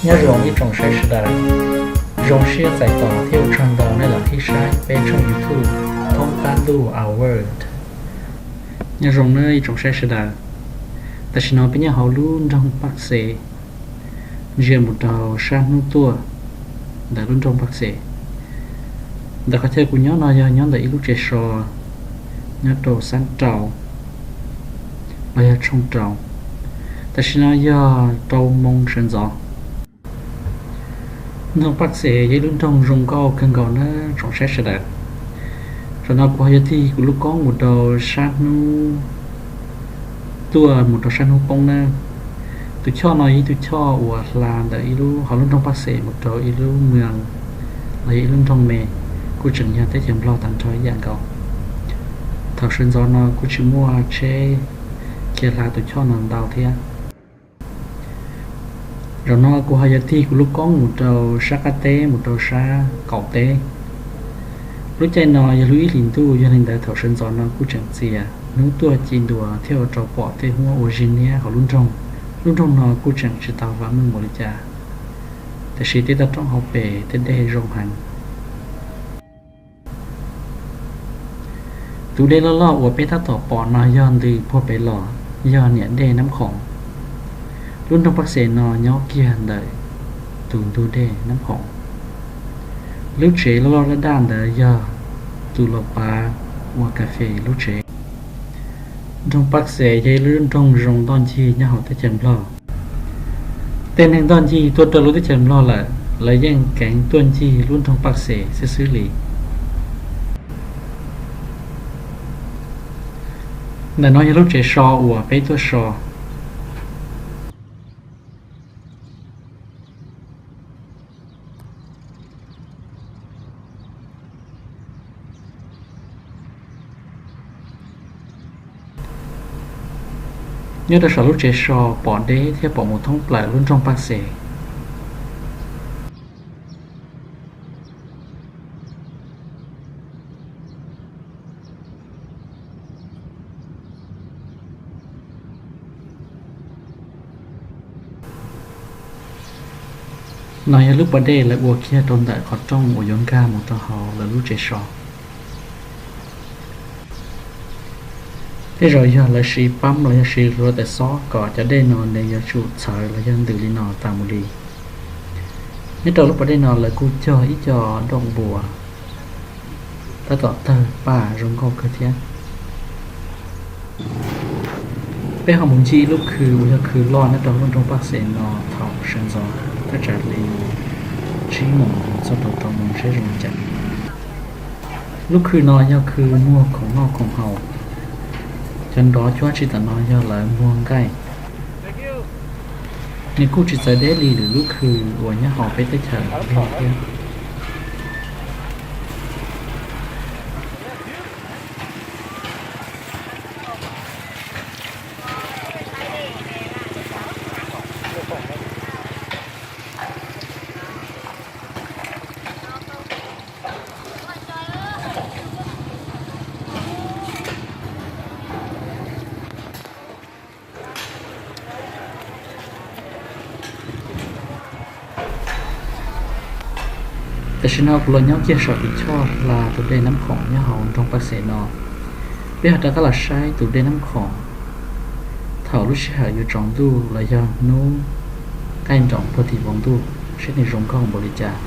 Nyob zoo ib tsoom saib sawv daws, zoo siab txais tos thiab ua tsaug ntau nej los qhib saib peb tshooj YouTube Thoob Qab Ntuj Award. Nyob zoo nawb ib tsoom saib sawv daws, tam sim no peb nyob hauv lub nroog Paj Xes, ntsia mus rau sab hnub tuaj ntawm lub nroog Paj Xes. Ntawm qhov chaw kuv nyob no yog nyob ntawm ib lub tsev so nyob rau xab rau los yog tshooj rau. Tam sim no yog rau moo sawv ntxov. Nroog Paj Xes yog ib lub nroog zoo nkauj kawg nkaus nawb tsoom saib sawv daws. Zaum no kuv ho yuav tig kuv lub koob mus rau sab hnub tuaj mus rau sab hnub poob nawb. Tus choj no yog ib tug choj uas hla ntawm ib lub hauv lub nroog Paj Xes mus rau ib lub moos los yog ib lub nroog me, kuj tseem yog teb chaws Nplog tag nrho ib yam nkaus. Thaum sawv ntxov no kuj tsis muaj tsheb khiav hla tus choj no ntau thiab. Zaum no kuv ho yuav tig kuv lub koob mus rau sab qab teb mus rau sab qaum teb. Lub caij no yog lub ib hlis ntuj, yog li ntawd thaum sawv ntxov no kuj tseem txias, hnub tuaj ci ntua thiaj ua rau pom tej huab ua zig niab hauv lub nroog. Lub nroog no kuj tseem tsis tau vam meej npaum li cas, tiam sis tej toj roob hauv pes tej dej zoo heev. Tus dej loj loj uas peb tab tom pom no yog ntws puag pem los, yog niam dej Nab Khoom. Lub nroog Paj Xes no nyob kiag ntawm tus ntug dej Nab Khoom. Lub tsev loj loj daj daj ntawd yog tus lau pav ua kas fes lub tsev. Nroog Paj Xes yog ib lub nroog zoo ntoj ncig nyob hauv teb chaws Nplog. Tej neeg ntoj ncig tuaj rau lub teb chaws Nplog lawm, lawv yeej keev tuaj ncig lub nroog Paj Xes xwb xwb li. Ntawm no yog lub tsev so uas peb tuaj so. Nyob rau saum lub tsev so pom deb thiab pom mus thoob plaws lub nroog Paj Xes. No yog lub pas dej lawv ua kiag rau ntawm qhov rooj uas yuav nkag mus rau hauv lawv lub tsev so. Tej zaum yog lawv siv pab los yog siv hluav taws xob kom cov dej no nws yuav tsum txhawv los yog ntws li no tas mus li. Nyob rau lub pas dej no lawv kuj cog ib co dooj npua tab tom tawg paj zoo nkauj kawg thiab. Peb ho mus ncig ib lub khw uas yog khw loj nyob rau lub nroog Paj Xes no thaum sawv ntxov thaj tsam li tsib moos txog rau rau moos seb zoo li cas. Lub khw no yog khw muag khoom noj khoom haus. Cov nrov cuab tsi tam no yog lawv muag nqaij. Nws kuj tsis txawv deb li lwm lub khw uas nyob hauv peb teb chaws Nplog thiab. Tam sim no kuv los nyob kiag saum tus choj hla tus dej Nab Khoom nyob hauv nroog Paj Xes no. Peb ho rov qab los saib tus dej Nab Khoom thaum lub sij hawm yuav tsaus ntuj los yog hnub qaij nroos puag tim npoo ntuj seb nws zoo nkauj npaum li cas.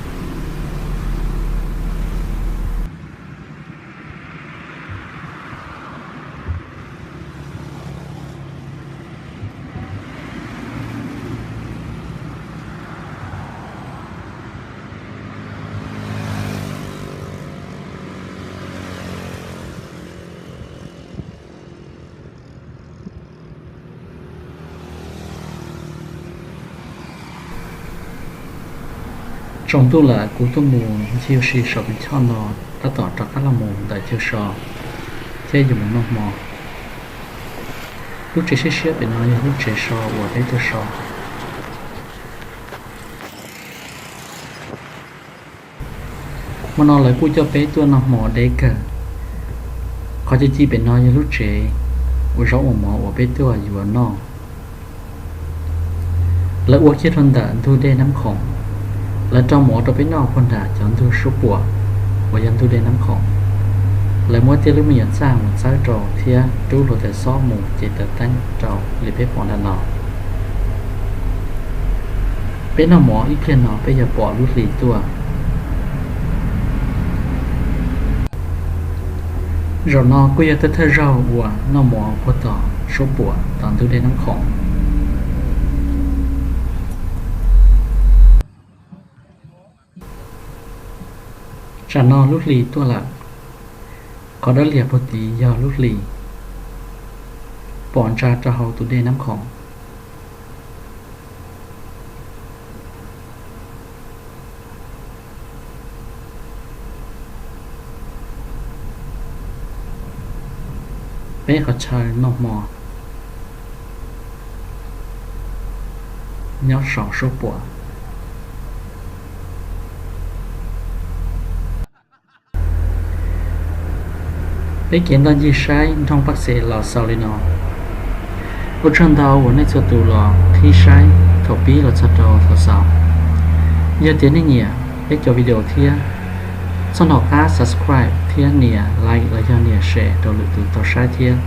Tsaus ntuj lawm kuv tuaj mus ncig ua si saum tus choj no tab tom rov qab los mus ntawm chaw so thiab yuav mus noj hmo. Lub tsev siab siab pem no yog lub tsev so uas peb tuaj so. Hmo no lawv kuj coj peb tuaj noj hmo deb kawg. Qhov ci ci pem no yog lub tsev ua zaub ua mov uas peb tuaj yuav noj. Lawv ua kiag rau ntawm ntug dej Nab Khoom. Lawv rau mov rau peb noj puag nram cov ntug suab puam uas yog ntug dej Nab Khoom. Lawv muab tej lub me nyuam txaj mus txawb rau thiab rub hluav taws xob mus ces taws teeb rau li peb pom ntawm no. Peb noj mov ib pliag no peb yuav pom lub hli tuaj. Zaum no kuj yog thawj thawj zaug uas noj mov puag tom suab puam tom ntug dej Nab Khoom. Tsam no lub hli tuaj lawm. Qhov dawb liag puag tid yog lub hli pom ntsa rau hauv tus dej Nab Khoom. Peb qhov chaw noj hmo nyob saum suab puam. Peb kev ntoj ncig saib nroog Paj Xes los xaus li no. Ua tsaug ntau uas nej txhua tus los qhib saib thaum pib los txog rau thaum xaus. Yog tias nej nyiam peb cov video thiab, txhob nco qab subscribe thiab nias like los yog nias share rau lwm tus tau saib thiab.